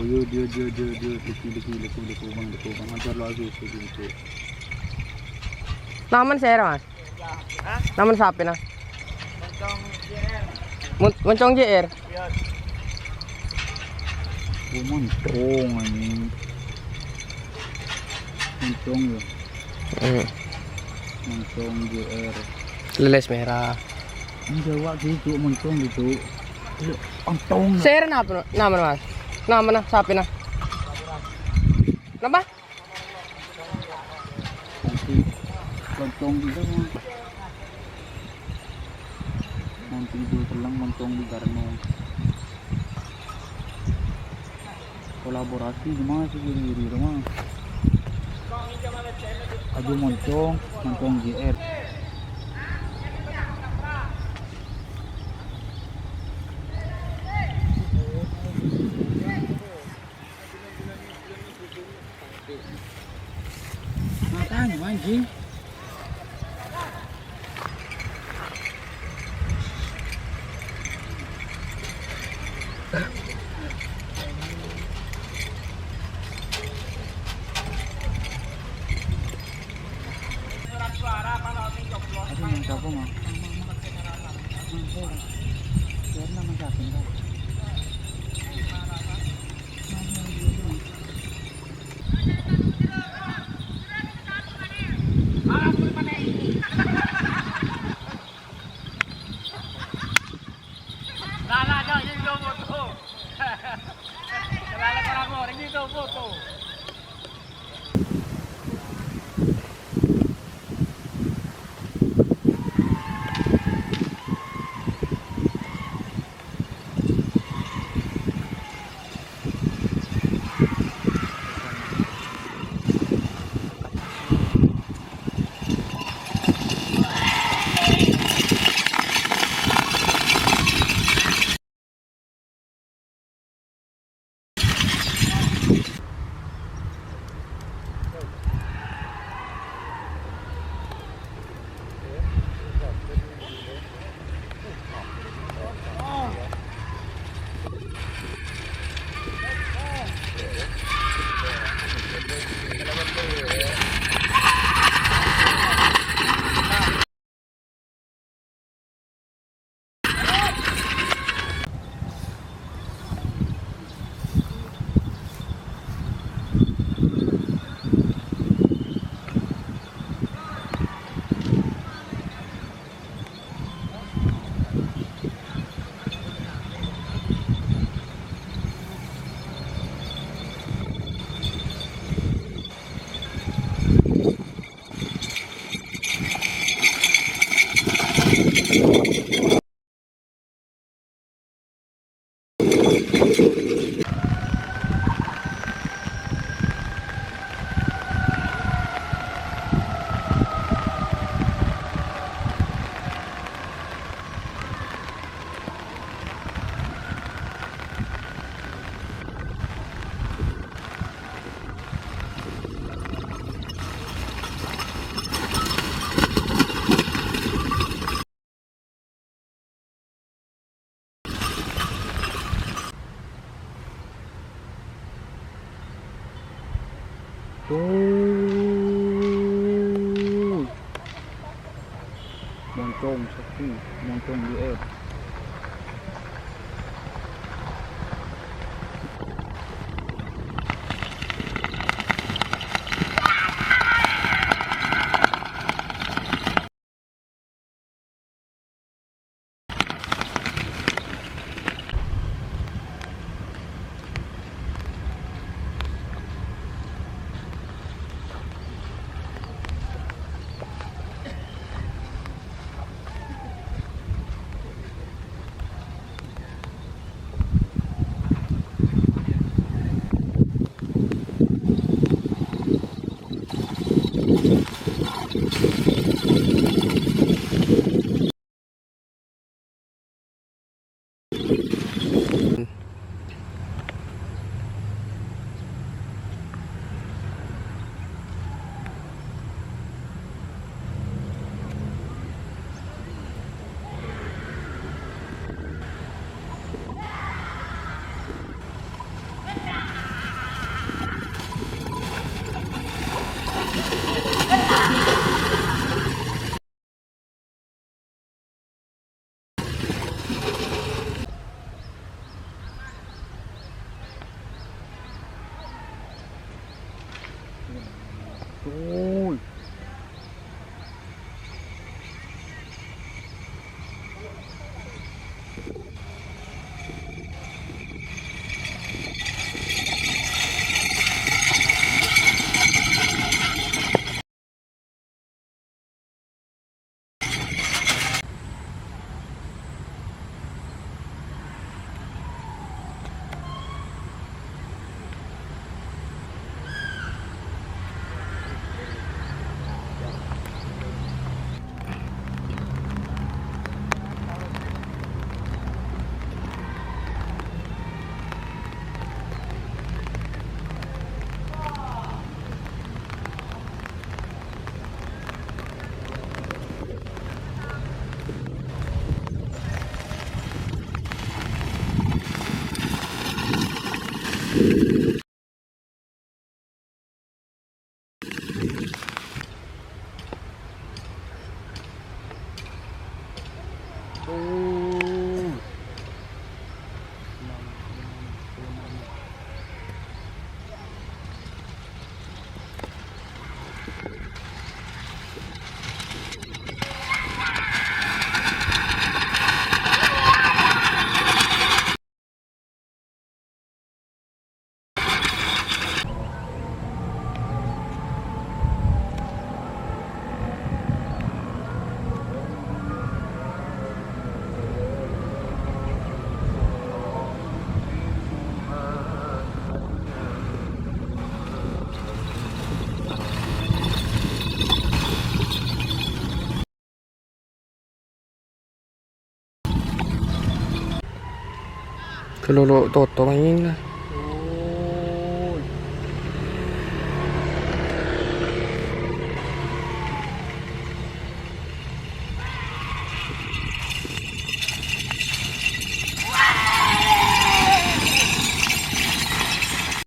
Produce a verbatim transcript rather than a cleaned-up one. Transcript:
Dio, dio, dio, dio, dio, lèko, lèko, lèko, lèko, Bang, lèko, Bang. Ajhâr lo, ajhâr, lèko, lèko. Namen sèra, Mas? Hah? Namen sapè, nah? Moncong J R. Mon-, Moncong J R? Iyâ. Oh, moncong, anjing. Moncong, ya. Hmm. Moncong J R. Lèlès mèra. Enjâ', Wak, gitu, moncong gitu. Lu ontong. Sèra napa, namen, Mas? Namen, nah, sapè, nah? Napa? Moncong gitu, Mas. Moncong gitu, tellang moncong di Garno. Kolaborasi gimana sih, gini-gini, Mas? Aduh, moncong, moncong J R. Makanya, anjing. Aduh, yang siapa, Mang? Mang, Mang, Mang. Biar nama siapa, Mang? Tuh. Moncong sepi, moncong di air. Kalolo toto ngèng la.